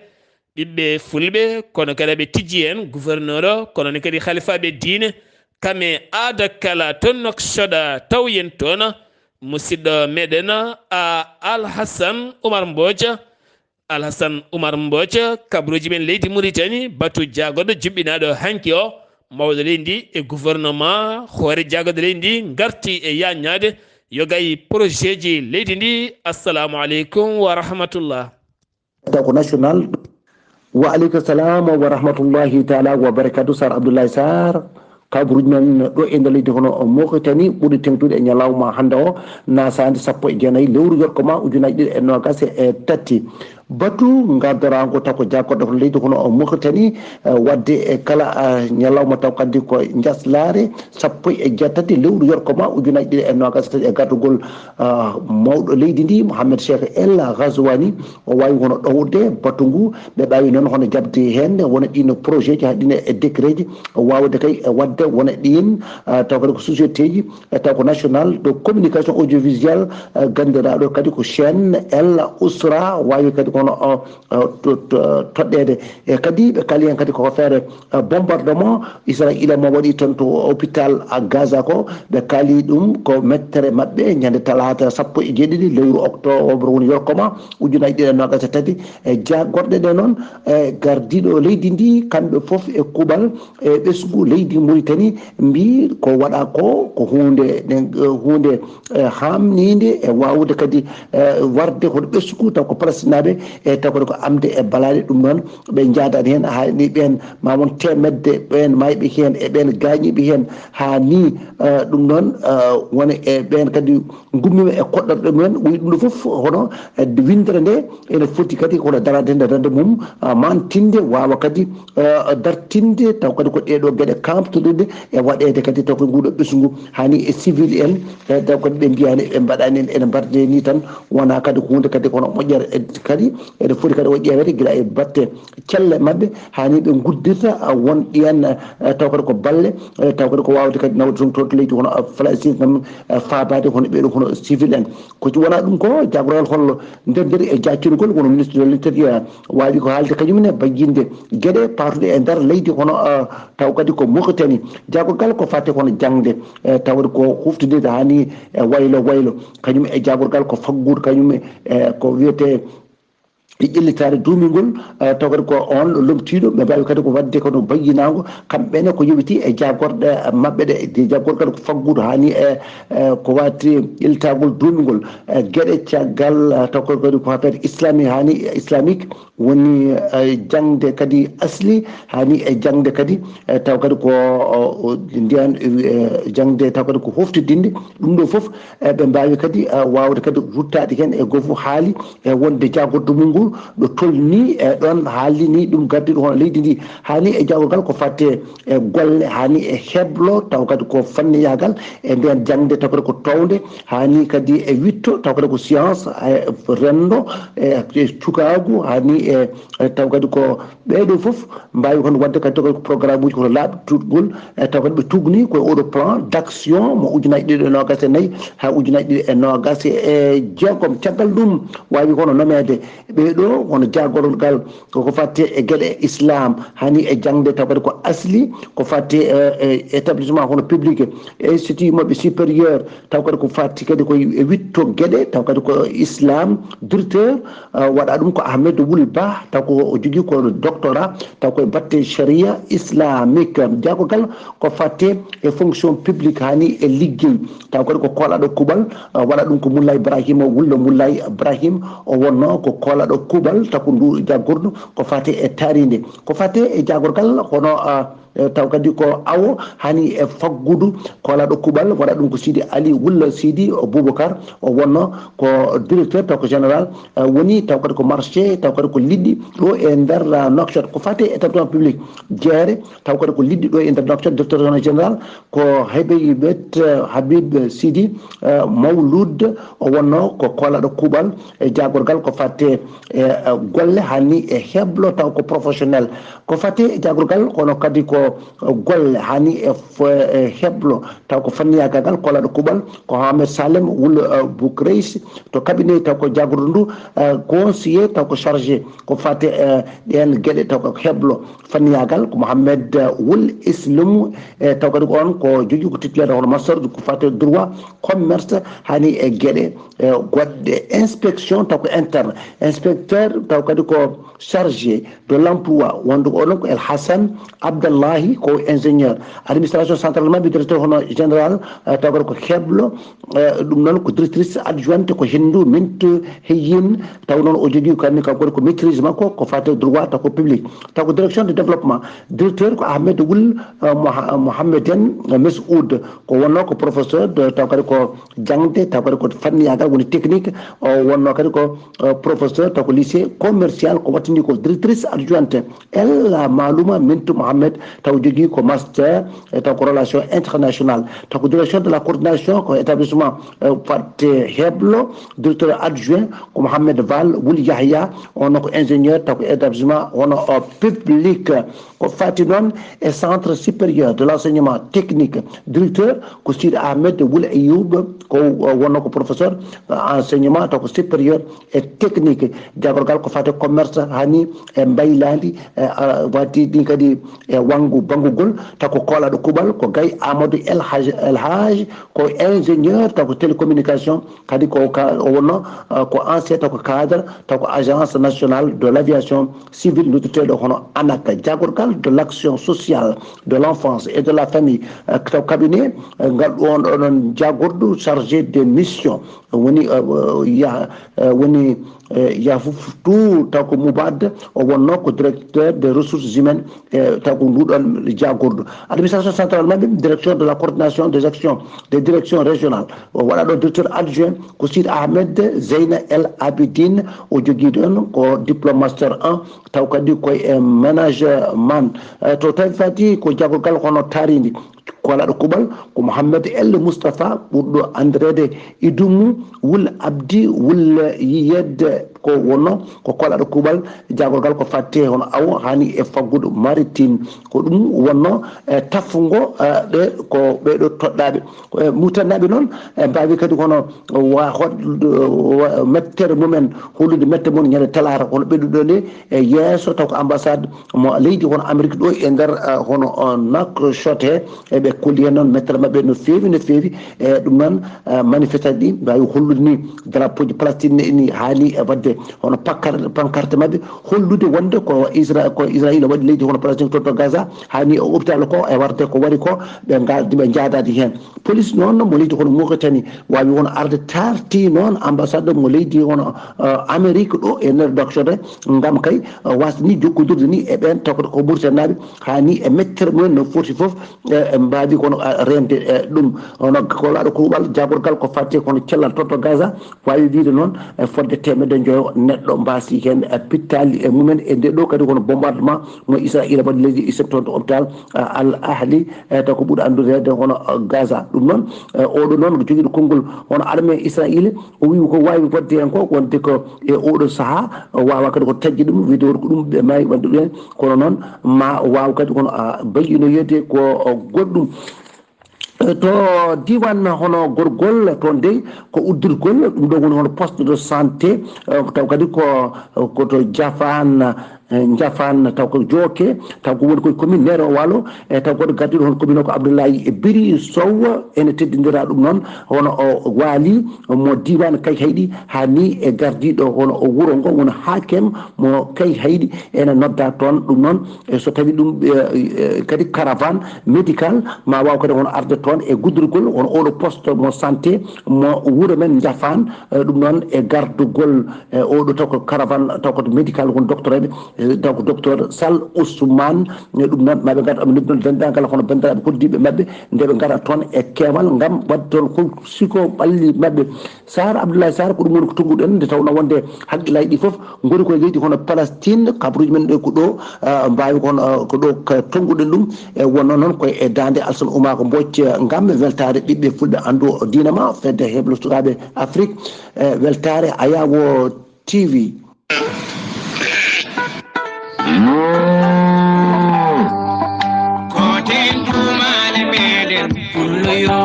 ɓiɓɓe fulɓe, kono kadi ɓe tijji heen gouverneur o, kono ne kadi halifaaɓe diine, kam e aada kala toon Nouakchott, taw yen toon musidɗo meɗen, a, Alhassan Oumar Mbodj. Alhassan Oumar Mbodj, kabaruuji men leydi Muritani, batu jaagorɗo juɓɓinaaɗo hanki o, mawɗo leydi ndi e gouvernement, hoore jaagorɗo leydi ndi ngarti e yaaññaade yogay projet ji leydi ndi. Assalamu aleykum wa rahmatullah. Taw ko national. Wa aleykum salam wa rahmatullahi taala wa barakatuh, Sar Abdoulaye Sarr. Kabaruuji men ɗo e nder leydi hono Mauritanie ɓuri teŋtude e ñalawma hannde o, nasaande sappo e jeenayi lewru yorko ma ujunaaji ɗiɗi e noogas e tati. Batu ngardoraango taw ko jaagorɗo hono leydi hono Mauritanie, eh, waɗde e kala, eh, ñalawma taw kadi ko njaslaare sappo e jeetati lewru yorko ma ujunaaji ɗiɗi e noogas e tati e gardugol, ah, mawɗo leydi ndi, Mohamed Cheikh El Ghazouani, o waawi hono ɗowde batu ngu, ɓe mbaawi noon hono jaɓde heen wona ɗiin projet ji, haa ɗiin e décret ji, waawde kay e waɗde wona ɗiin, ah, taw kadi ko société ji, e taw ko national de communication audiovisuelle, ah, ganndiraaɗo kadi ko chaîne El Ousra, waawi kadi kono, ah, ah, to-, to-, toɗɗeede. E kadi ɓe kaali heen kadi ko affaire, ah, bombardement Israayiila mo waɗi toon to hôpital a Gaza ko, ɓe kaali ɗum ko mettere maɓɓe ñande talaata sappo e jeeɗiɗi lewru octobre woni yorko ma ujunaaji ɗiɗi e noogas e tati. E jaagorɗe ɗe noon, e gardiiɗo leydi ndi, kamɓe fof e kuuɓal e ɓesngu leydi Muritani mbii ko waɗa ko, ko huunde ɗen, eh, huunde, eh, haamniinde e waawde kadi, eh, warde hono ɓesngu taw ko Palestinaaɓe, e taw kadi ko amde e balaaɗe. Ɗum noon ɓe njaadaani heen, haa ni ɓeen ma won teemedde ɓeen maayɓe heen e ɓeen gaañiiɓe heen, haa ni, eh, ɗum noon, eh, woni e ɓeen kadi ngummiima e koɗɗorɗe mumen. Wi ɗum ɗo fof hono, eh, winndere nde ene foti kadi hono darade nde rende mum, ah, mantinde, waawa kadi, eh, dartinde taw kadi ko ɗee ɗoo geɗe kaamtoɗe e waɗeede kadi taw ko nguɗo ɓesngu, haa ni e civil en, eh, taw kadi ɓe mbiyaani, ɓe mbaɗaani, ene mbarde ni tan, wona kadi huunde kadi kono moƴƴere, eh, kadi ene foti kadi o ƴeewete gila e batte celle maɓɓe, haa ni ɓe nguddirta, ah, won ɗiyan, eh, taw kadi ko balle, eh, taw kadi ko waawde kadi nawde toon to leydi hono, ah, Falastin kam, eh, faabaade hono ɓee ɗoo hono civil en. Ko wona ɗum ko jaagorgal hollo nder nder e jaccungol, woni ministre de l'intérieur waawi ko haalde kañum ne bayyinde geɗe paatuɗe e nder leydi hono, ah, taw kadi ko Mauritanie. Jaagorgal ko fate hono jaŋde, eh, taw kadi ko huftinirde haa ni e waylo waylo. Kañum e jaagorgal ko faggudu kañum e, eh, ko wiyetee e ƴellitaare duumingol, eh, taw kadi ko on lomtiiɗo, ɓe mbaawi kadi ko waɗde kono bayyinaango, kamɓe ne ko yowiti e jaagorɗe maɓɓe ɗe, de jaagorgal ko faggudu haa ni e, eh, ko waɗti ƴellitagol duumingol, eh, geɗe caggal, eh, taw kadi ko affaire islami haa ni islamique woni, eh, jaŋde kadi asli haa ni e jaŋde kadi, eh, taw kadi ko, o, o, ndiyan, eh, jaŋde taw kadi ko hoftidinde ɗum ɗo fof, eh, ɓe mbaawi kadi, eh, waawde kadi ruttaade heen e goo fof haali e wonde jaagordu mum ngu. ɗo tolni e ɗon haalini ɗum gardiiɗo hono leydi ndi. Hani e jaagorgal ko fatte e golle, hani e heblo, taw kadi ko fanniyagal e nden jangde, taw kadi ko towde, hani kadi e witto, taw kadi ko science, e renndo, e e cukaagu, hani e e taw kadi ko ɓeeɗo fof mbawi kon wadde kadi taw kadi ko programme uji kono laaɓi tuɗgol, e taw kadi ɓe tugni koye oɗo plan d'action mo ujunaji ɗiɗi e nogas e nayyi ha ujunaji ɗiɗi e nogas e jeegom. Caggal ɗum wawi kono nomede ɓeeɗo, kono jaagorgal koko fatte e gueɗe islam, hani e jangde, taw kadi ko asli ko fatte e établissement hono public, institut moɓe supérieur, taw kadi ko fatti kadi ko e witto gueɗe, taw kadi ko islam. Directeur waɗa ɗum ko Ahmed Wul Bah, taw ko o jogui ko doctorat taw koye batte sharia islamique. Jaagorgal ko fatte e fonction publique, hani e liggey, taw kadi ko kolaɗo kuuɓal, waɗa ɗum ko Mulla Ibrahima Wullo. Mulla Ibrahim o wonno ko kolaɗo kuuɓal, taw ko ndu jaagordu ko fatte e taaride, ko fatte e jaagorgal hono taw kadi ko awo hani e faggudu kolaɗo kuuɓal, waɗa ɗum ko Sidi Ali Wullo Sidi Boubacar, o wonno ko directeur taw ko général woni, taw kadi ko marché, taw kadi ko liɗɗi ɗo e nder Nouakchott. Ko fatte établissement public jeere, taw kadi ko liɗɗi ɗo e nder Nouakchott, directeur général ko Habib Habib Sidi Mawlud, o wonno ko kolaɗo kuuɓal e jaagorgal ko fatte e golle, hani e heblo, taw ko professionnel. Ko fatte e jaagorgal kono kadi ko golle, hani e heblo, taw ko fanniyagal kolaɗo kuuɓal ko Mohamed Salem Wul Boukreysi, to cabinet taw ko jaagordu ndu conseiller taw ko chargé ko fatte ɗen gueɗe, taw ko heblo fanniyagal ko Mohamed Wul Islum, e taw kadi ko on ko jogui ko titulaire hono master ko fatte droit commerce, hani e gueɗe goɗɗe. Inspection taw ko interne, inspecteur taw kadi ko chargé de l'emploi, wonde ko onon ko El Hassan Abdallahi, ko ingénieur administration centrale mabɓe, directeur hono général, taw kadi ko heblo, ɗum noon ko directrice adjointe ko Hindu Mint Heyin, taw noon o jogui kanni kanko kadi ko maîtrise makko ko fatte droit taw ko public, taw ko direction de développement, directeur ko Ahmed Wul Mohammeden Mesoud, ko wonno ko professeur de taw kadi ko jangde, taw kadi ko fanniyagal woni technique, o wonno kadi ko professeur taw ko lycée commercial, ko wattini ko directrice adjointe. Ella Maluma Mintu Mohamed taw jogui ko master e taw ko relation international, taw ko direction de la coordination ko établissement fatte heblo, directeur adjoint ko Mohamed Val Wul Yahya, onno ko ingénieur taw ko établissement hono public. Ko fati noon e centre supérieur de l'enseignement technique, directeur ko Sidi Ahmed Wul Ayoub, ko wonno ko professeur enseignement taw ko supérieur e technique. Jaagorgal ko fate commerce hani e mbaylandi, e wati ɗin kadi e wangu bangugol, taw ko kolaɗo kuuɓal ko Gay Amadou El Haj, El Haj ko ingénieur taw ko télécommunication, kadi ko o wonno ko ancien taw ko cadre taw ko agence nationale de l'aviation civile noddirteɗo hono ANAC. Jaagorgal de l'action sociale, de l'enfance et de la famille, taw cabinet ngal ɗon oɗon jaagordu chargé de mission woni ya woni ya fof tout taw ko Moubad, o wonno ko directeur des ressources humaines, e taw ko nduɗon jaagordu. Administration centrale mabɓe, direction de la coordination des actions des directions régionales, o waɗa ɗo directeur adjoint ko Sid Ahmed Zeyna El Abidine, o jogui ɗon ko diplôme master un taw kadi koye management. To tawi fati ko jaagorgal hono taaridi, kolaɗo kuuɓal ko Mohamed El Moustapha ɓurɗo andirede Idumu Wul Abdi Wul Yiyed, ko wonno ko kolaɗo kuuɓal jaagorgal ko fatte hono awo hani e faggudu maritime, ko ɗum wonno e tafgo ɗe ko ɓeɗo toɗɗaɓe. Mutannaɓe noon e mbawi kadi kono wa hod mettere mumen, hollude mette mum ñande talata kono ɓeɗuɗo nde e yeeso taw ko ambassade mo leydi hono Amérique ɗo e nder hono Nouakchott he, eɓe kolli hen noon mettere mabɓe no feewi no feewi. E ɗum noon manifestant ɗi mbawi hollude ni drapeau ji Palestine ne ni hani e wadde hono pancarte mabɓe hollude wonde ko Isra ko Israël waɗi leydi hono Palestine to to Gaza, hani o hôpital ko e warde ko wari ko ɓe ngal ɓe jaadadi hen. Police noon mo leydi hono Mauritanie wawi hono arde tarti noon ambassade mo leydi hono Amérique ɗo e nder Nouakchott ngam kay wasde ni jokkodirde ni e ɓen tawkata ko Mauritanie naaɓe, hani e mettere mumen no foti foof e mbawi kono rende ɗum. Hono kolaɗo kuuɓal jaagorgal ko fatte kono cellal to to Gaza wawi wiide noon e fodde temedde joyo neɗɗo mbaasi heen, eh, pittaali e mumen. E nde ɗo kadi kono bombardement mo Israila waɗi leydi Israel toon to hôpital, eh, Al Ahli, eh, taw ko ɓuri anndude hono, eh, Gaza. Ɗum noon, eh, oɗo noon ko jogiiɗo konngol hono armée Israila, o wi ko waawi waɗde heen ko wonde ko e oɗo sahaa, o waawa kadi ko taƴde ɗum, wiyde ko ɗum ɓe maayi waɗde ɗum heen. Kono noon ma o waaw kadi kono, ah, bayyinoyeede ko, oh, goɗɗum. Eh, to diiwaan hono Gorgol, toon dey ko uddirgol, ɗum ɗo woni hono poste de santé, eh, taw kadi ko, ko to Jafaan, eh, Njafaan, taw ko Jooke, taw ko woni ko commune Neero Waalo, e taw ko gardiiɗo hono commune o ko Abdoulaye Biri Sow, ene teddindira ɗum noon, hono o waali mo diiwaan Kayhayɗi, haa ni e gardiiɗo hono o wuro ngo, woni haakem mo Kayhayɗi, ene nodda toon ɗum noon. E so tawi ɗum, eh, eh, kadi caravane médical ma waaw kadi hono arde toon e guddurgol hono oɗo poste mo santé mo wuro men Njafaan, eh, ɗum noon e gardugol, eh, oɗo taw ko caravane taw ko médical won docteur eɓe, eh, taw ko docteur Sall Ousmane, eh, ɗum noon maɓe ngarta aɓe nodduno denndaangal hono banndiraaɓe koddiiɓe maɓɓe nde ɓe ngara toon e keewal ngam waɗde toon ko siko ɓalli maɓɓe. Saar Abdoulaye Saar, ko ɗum woni ko tonnguɗen, nde tawnoo wonde hakkillaaji ɗi fof ngoni koye leydi hono Palestine, kabaruuji men ɗo ko ɗo, ah, mbaawi ko hono, ah, ko ɗo ka tonnguɗen ɗum. E wonnoo noon koye e daande Alsan Umaako Mbooc, eh, ngam weltaare ɓiɓɓe Fulɓe anndu diina ma, fedde heblo sukaaɓe Afrik, eh, weltaare Ayaawo T V. Ko ten tuumaale meɗen pullo yo.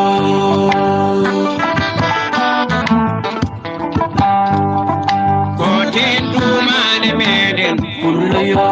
Ko ten tuumaale meɗen pullo yo.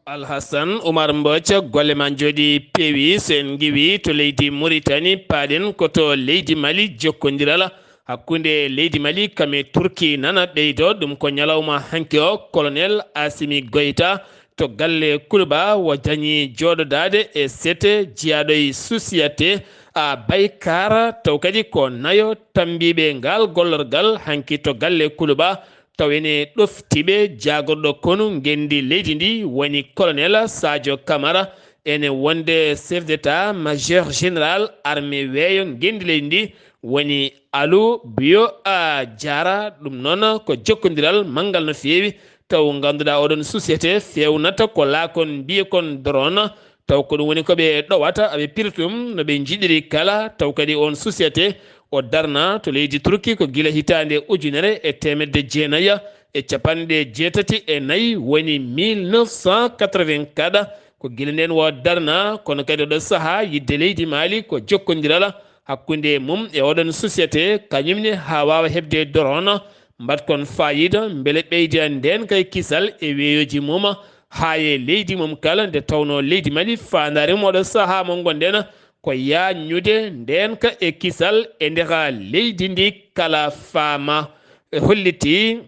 Alhassan Umar Mbooc, golle ma njooɗi peewi. So en ngiwi to leydi Muritani, paaɗen ko to leydi Mali, jokkondiral hakkunde leydi Mali kam e Turki nana ɓeydo. Ɗum ko ñalawma hanki o, Colonel Asimi Goyta to galle Kuluba o jañi jooɗodaade e sete jiyaaɗo e Société a Baykar, taw kadi ko nayo tambiiɓe ngal gollorgal hanki to galle Kuluba, taw ene ɗofti ɓe jaagorɗo konu ngenndi leydi ndi woni Colonel Sadio Camara, ene wonde chef d'état majeur général armée weeyo ngenndi leydi ndi woni Alou Bio a Diarra. Ɗum noon ko jokkondiral manngal no feewi, taw ngannduɗaa oɗon Société feewnata ko laakon mbiyekon drone, taw ko ɗum woni ko ɓe ɗowata, aɓe pirtum no ɓe njiɗiri kala, taw kadi on Société o darna to leydi Turki ko gila hitaande ujunere e teemedde jeenayi e capanɗe jeetati e nayi, woni mille neuf cent quatre-vingt-quatre, ko gila ndeen o darna, kono kadi oɗo sahaa yidde leydi Mali ko jokkondiral hakkunde mum e oɗon Société, kañum ne haa waawa heɓde drone, mbaɗkon fayida, mbele ɓeyda ndeen kay kisal e weeyoji mum, haa e leydi mum kala, nde tawnoo leydi Mali faandaare mum oɗo sahaa mo ngonɗen ko yaajnude ndeenka e kisal e nder leydi ndi kala faama. E holliti,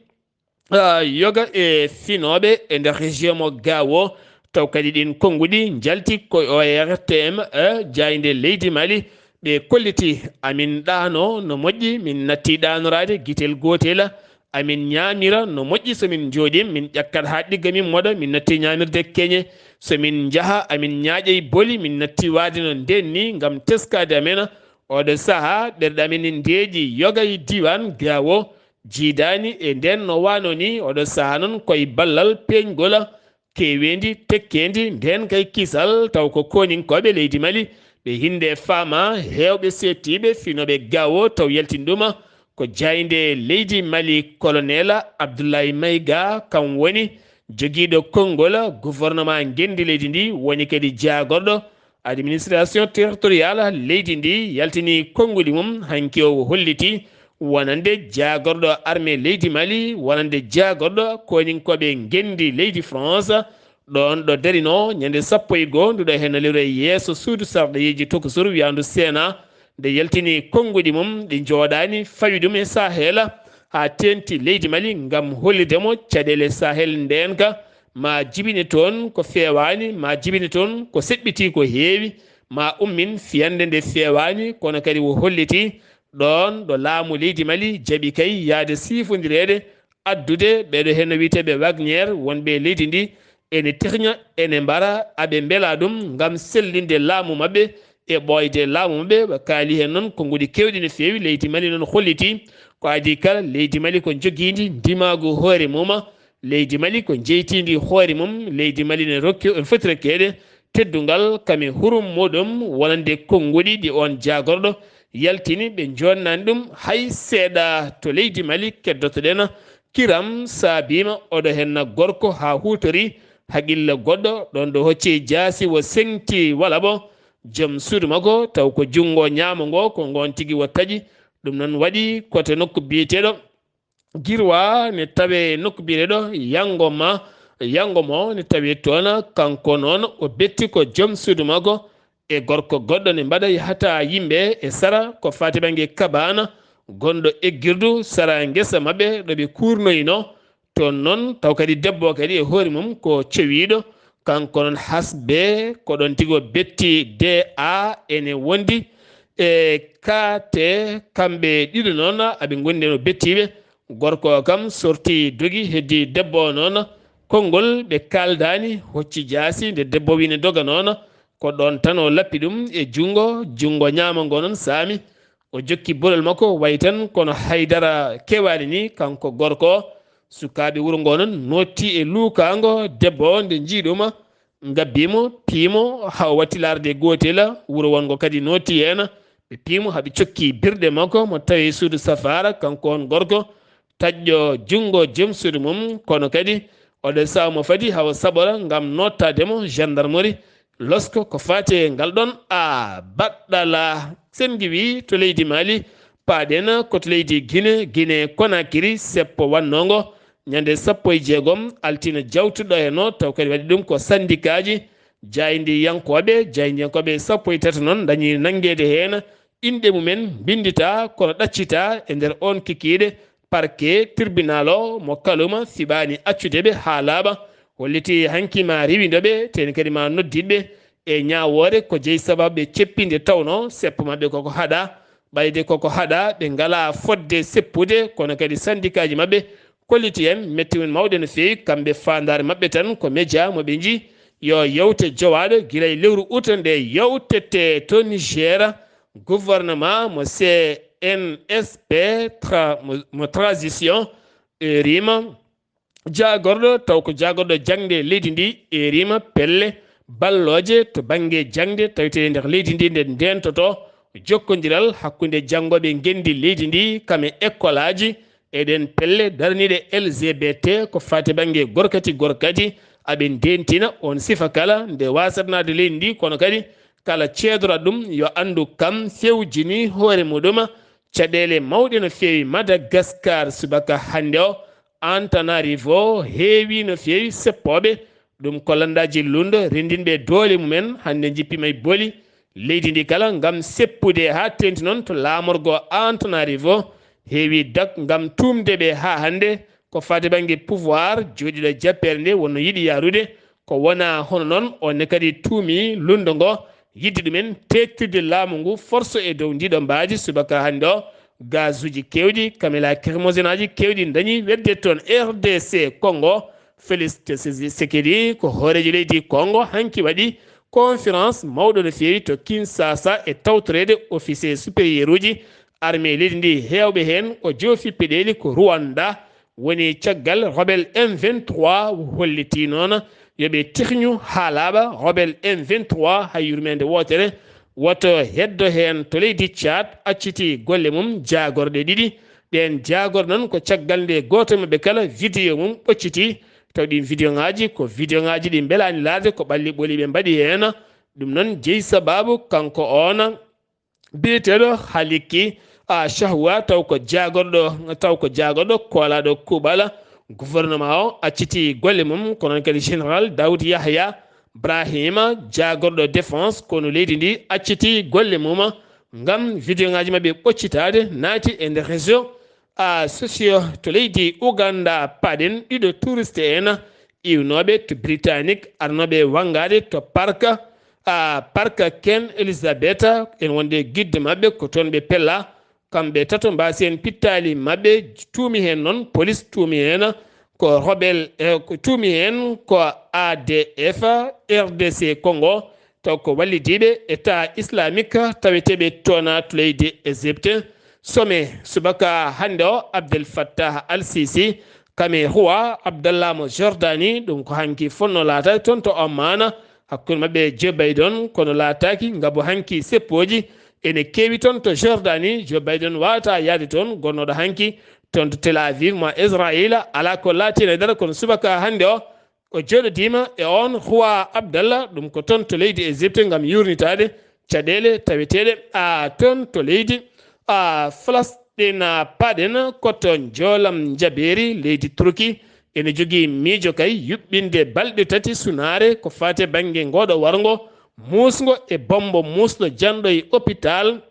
ah, yoga e finooɓe e nder région mo Gao, taw kadi ɗin konnguɗi njalti ko O R T M, eh, jaaynde leydi Mali. Ɓe kolliti, amin ɗaano no moƴƴi, min natti ɗaanoraade gitel gootel, amin ñaamira no moƴƴi, so min njooɗi, min ƴakkat haa ɗigga min moɗa, min natti ñaamirde keñe, so min njaha, amin ñaaƴa e boli, min natti waade no ndeen ni, ngam teskaade amen. Oɗo sahaa, ɓerɗe amen ne ndeeƴi yoga e diiwaan Gao, jiidaani e ndeen no waano ni, oɗo sahaa noon koye ballal peeñgol keeweendi, tekkeendi, ndeen kay kisal, taw ko kooninkooɓe leydi Mali, ɓe hinnde faama, heewɓe seettiiɓe, finooɓe Gao, taw yaltin ɗum ko jaaynde leydi Mali, Colonel Abdoulaye Maïga, kam woni jogiiɗo konngol gouvernement ngenndi leydi ndi, woni kadi jaagorɗo administration territoriale leydi ndi, yaltini konnguɗi mum. Hanki o holliti wonande jaagorɗo armée leydi Mali, wonande jaagorɗo kooninkooɓe ngenndi leydi France, ɗoon ɗo darino ñande sappo e goo nduɗo heen lewru e yeeso suudu sarɗiyeeji tokosuru wiyaandu Sénat, nde yaltini konnguɗi mum ɗi njooɗaani fawi ɗum e Sahel, haa teeŋti leydi Mali ngam hollirde mo caɗeele Sahel ndeenka, ma jibine toon ko feewaani, ma jibine toon ko seɓɓitii ko heewi, ma ummin fiyannde nde feewaani, kono kadi o holliti ɗoon ɗo laamu leydi Mali jaɓi kay yahde siifondireede, addude ɓeeɗo heen no wiyeteeɓe Wagner, wonɓe e leydi ndi, ene tikña, ene mbara, aɓe mbela ɗum ngam sellinde laamu maɓɓe e ɓooyde laamu maɓɓe. Ɓe kaali heen noon konnguɗi keewɗi no feewi. Leydi Mali noon hollitii ko adii kala, leydi Mali ko jogiindi ndimaagu hoore mum. Leydi Mali ko jeytiindi hoore mum. Leydi Mali ne rokki, on foti rokkeede teddungal kam e hurum muɗum wonande konnguɗi ɗi oon jaagorɗo yaltini. Ɓe joonnaani ɗum hay seeɗa. To leydi Mali keddotoɗen, kiram saabiima oɗo henna gorko haa huutori haqilla goɗɗo, ɗoon ɗo hocci jaasi o seŋti wala bo joom suudu makko, taw ko junngo ñaamo ngo, ko ngoon tigi o taƴi. Ɗum noon waɗi ko to nokku biyeteeɗo Girwa, ne tawee nokku biyeteeɗo Yangoma, Yangomo, ne tawee toon. Kanko noon o betti ko joom suudu makko e gorko goɗɗo ne mbaɗa yahata yimɓe e sara ko faati bannge Kabana, gonɗo eggirdu sara ngesa maɓɓe ɗo ɓe kuurnoyino. Toon noon taw kadi debbo kadi e hoore mum ko cewiiɗo. Kanko noon hasbe ko ɗoon tigi o betti D A ene wondi e K T. Kamɓe ɗiɗo noon aɓe ngondi no bettiiɓe. Gorko o kam sorti dogi, heddi debbo o noon konngol ɓe kaaldaani, hocci jaasi. Nde debbo wii ne doga noon, ko ɗoon tan o lappi ɗum e junngo, junngo ñaamo ngo noon saami. O jokki bolol makko, wayi tan kono haydara kewaani ni, kanko gorko o. Sukaaɓe wuro ngo noon nootti e luukaango debbo o, nde njii ɗum, ngabbii mo, pii mo, haa o watti laarde gootel, wuro wonngo kadi nootti heen. Ɓe pii mo haa ɓe cokki birɗe makko, mo tawi suudu safaara, kanko on gorko, taƴƴo junngo joom suudu mum, kono kadi oɗo sahaa mo fadi haa o saɓora ngam noottaade mo gendarmerie. Losko ko faati e ngal ɗoon a baɗɗala. Sen ngiwii to leydi Mali, paaɗen ko to leydi Gine, Gine Konakiri, seppo wannoo ngo ñande sappo e jeegom altine jawtuɗo heen o, taw kadi waɗi ɗum ko sandikaaji jaayndiyankooɓe, jaayndiyankooɓe sappo e tato noon ndañi nanngeede heen inɗe mumen, mbinnditaa kono ɗaccitaa e nder oon kikiiɗe. Parquet, tribunal o mo Kalouma fiɓaani accude ɓe haa laaɓa, hollitii hanki ma riwindo ɓe, teni kadi ma noddit ɓe e ñaawoore ko jeyi sababu ɓe ceppi nde tawnoo seppo maɓɓe koko haɗaa. Ɓayde koko haɗaa, ɓe ngalaa fodde seppude, kono kadi sandikaaji maɓɓe kolliti en metti mum mawɗe no feewi. Kamɓe faandaare maɓɓe tan ko media mo ɓe njii yo yewte jowaaɗo gila e lewru ut nde yewtete to Niger. Gouvernement mo C N S P tra-, mo, mo transition, e rima jaagorɗo, taw ko jaagorɗo jaŋde leydi ndi, e rima pelle ballooje to bannge jaŋde tawetee nder leydi ndi nde ndeentoto jokkondiral hakkunde janngooɓe ngenndi leydi ndi kam e ekkolaaji. E ɗeen pelle daraniiɗe L G B T ko faati bannge gorkati gorkati, aɓe ndeentina on sifa kala nde waasatnaade leydi ndi, kono kadi kala ceedora ɗum yo anndu kam fewjini hoore muɗum. Caɗeele mawɗe no feewi Madagascar subaka hannde o. Antananarivo heewi no feewi seppooɓe, ɗum ko lanndaaji lundo renndinɓe doole mumen hannde njippiima e boli leydi ndi kala ngam seppude haa teeŋti noon to laamorgo Antananarivo. Heewi dak ngam tuumde ɓe haa hannde ko faati bannge pouvoir jooɗiiɗo jappeere nde wonno yiɗi yaarude. Ko wona hono noon, on ne kadi tuumi lundo ngo yidde ɗumen teeŋtirde laamu ngu force e dow ndiɗo mbaadi subaka hannde o. Gazuuji keewɗi, kam e lacrymogène aji keewɗi ndañi wedde toon. R D C Congo, Félix Tshisekedi ko hooreejo leydi Congo hanki waɗi conférence mawɗo no feewi to Kinshasa e tawtoreede officier supérieur uji armée leydi ndi, heewɓe heen o joofi peɗeeli ko Rwanda woni caggal rebelle M vingt-trois. Hollitii noon yo ɓe tihñu haa laaɓa rebelle M vingt-trois hay yurmeende wootere. Woto heddo heen to leydi Tchad acciti golle mum jaagorɗe ɗiɗi. Ɗeen jaagorɗe noon ko caggal nde gooto maɓɓe kala vidéo mum ɓocciti. Taw ɗiin vidéo ŋaaji ko vidéo ŋaaji ɗi mbelaani laarde, ko ɓalli ɓoli ɓe mbaɗi heen. Ɗum noon jeyi sababu kanko oon biyeteeɗo Haliki a Shahwa, taw ko jaagorɗo, taw ko jaagorɗo koolaaɗo kuuɓal gouvernement o acciti golle mum, ko noon kadi général Daoud Yahya Brahima, jaagorɗo défense konu leydi ndi, acciti golle mum ngam vidéo ŋaaji maɓɓe ɓoccitaade, naati e nder réseau a sociaux to leydi Uganda. Paɗen ɗiɗo touriste en iwnooɓe to Britannique, arnooɓe wanngaade to parc, a parc Queen Elizabeth, en wonde guide maɓɓe ko toon ɓe pella. Kamɓe tato mbaasi en pittaali maɓɓe, tuumi heen noon, police tuumi heen ko rebelle, eh, ko tuumi heen ko A D F, R D C Congo, taw ko wallidiiɓe État islamique taweteeɓe toon to leydi Égypte. Sommet subaka hannde o, Abdel Fattah al-Sisi kam e Roi Abdallah mo Jordanie, ɗum ko hanki fotnoo laataade toon to Oman, hakkunde maɓɓe e Joe Biden, kono laataaki ngam hanki seppooji ene keewi toon to Jordanie. Joe Biden waawataa yahde toon, gonnooɗo hanki toon to Tel Aviv mo Israayiila, alaa ko laatii e dara, kono subaka hannde o, o jooɗodiima e oon Roi Abdallah, ɗum ko toon to leydi Égypte, ngam yuurnitaade caɗeele taweteeɗe a toon to leydi a Falasɗin. Paaɗen ko to njoolam njabeeri leydi Turki, ene jogii miijo kay yuɓɓinde balɗe tati sunaare ko faati e bannge ngooɗo warngo muusngo e bommbo muusɗo janɗo e opitaal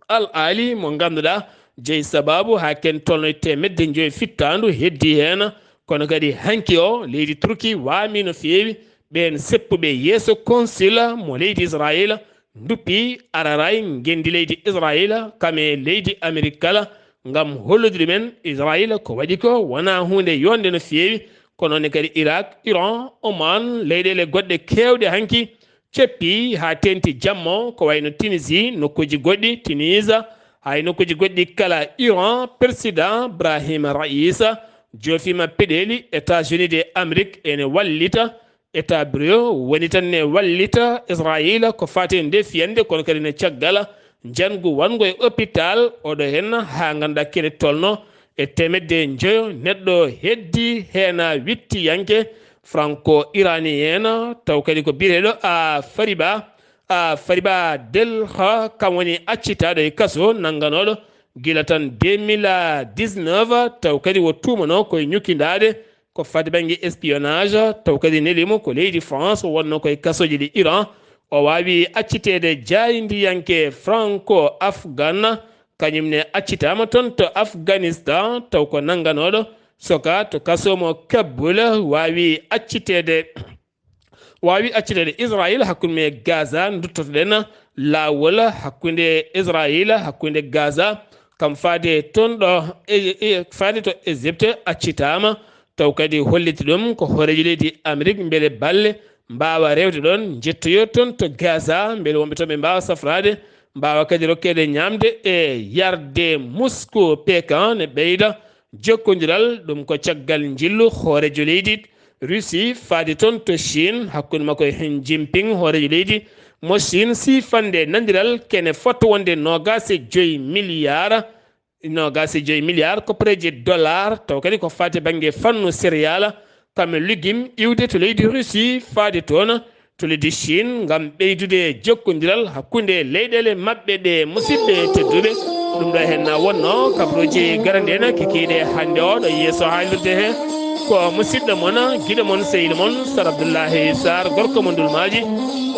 Al Ahli, mo ngannduɗaa jeyi sabaabu haa ken tolno e teemedde njoyi fittaandu heddii heen. Kono kadi hanki o, leydi Turki waamii no feewi ɓeen seppuɓe yeeso consul mo leydi Israayiila, nduppi araray ngenndi leydi Israayiila kam e leydi Amerik kala, ngam hollude ɗumen Israayiila ko waɗi ko wonaa huunde yonde no feewi. Ko noon ne kadi Irak, Iran, Oman, leyɗeele goɗɗe keewɗe hanki ceppi haa teeŋti jamma o, ko wayno Tunisie, nokkuuji goɗɗi, Tunis, haa e nokkuuji goɗɗi kala. Iran, Président Brahim Raïs joofiima peɗeeli États-Unis de Amérique ene wallita, État Brioux woni tan ne wallita Israayiila ko faati e nde fiyannde, kono kadi ne caggal njanngu wonngo e opitaal oɗo heen, haa ngannduɗaa kene tolno e teemedde njoyo neɗɗo heddii heen wittiyanke franco-iranien, taw kadi ko biyeteeɗo a Fariba, a Fariba Delha, kam woni accitaaɗo e kaso, nannganooɗo gila tan deux mille dix-neuf, taw kadi o tuumanoo koye ñukkindaade ko faati bannge espionnage, taw kadi neli mo ko leydi France, wonnoo koye kasooji ɗi Iran. O waawi acciteede jaayndiyanke franco-afghan, kañum ne accitaama toon to Afghanistan, taw ko nannganooɗo soka to kaso mo Kabul, waawi acciteede, waawi acciteede Israayiila hakkunde mum e Gaza. Nduttoto-ɗen laawol hakkunde Israayiila, hakkunde Gaza, kam faade toon ɗo e, e, faade to Égypte accitaama, taw kadi holliti ɗum ko hooreejo leydi Amérique, mbele balle mbaawa rewde ɗoon, njettoyoo toon to Gaza, mbele wonɓe toon ɓe mbaawa safraade, mbaawa kadi rokkeede ñaamde e yarde. Moscou, Pékin ne ɓeyda jokkondiral, ɗum ko caggal njillu hooreejo leydi Russie faade toon to Chine, hakkunde makko e Xi Jinping, hooreejo leydi mo Chine, siifande nandiral kene fotto wonde noogaas e joy milliard, noogaas e joy milliard koppareeje dollar, taw kadi ko faati bannge fannu céréale, kam e lugim iwde to leydi Russie faade toon to leydi Chine ngam ɓeydude jokkondiral hakkunde leyɗeele maɓɓe ɗe. Musidɓe tedduɓe, ɗum ɗo heen na wonno kabaruuji garanɗi en kikiiɗe hannde o ɗo yeeso haalirde he. Ko musidɗo mon, giɗo mon, sehil mon, Sar Abdullahi Sar, gorko mo Ndulmaaji,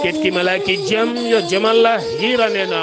ketki malaaki jam, yo jam Allah hiiran en.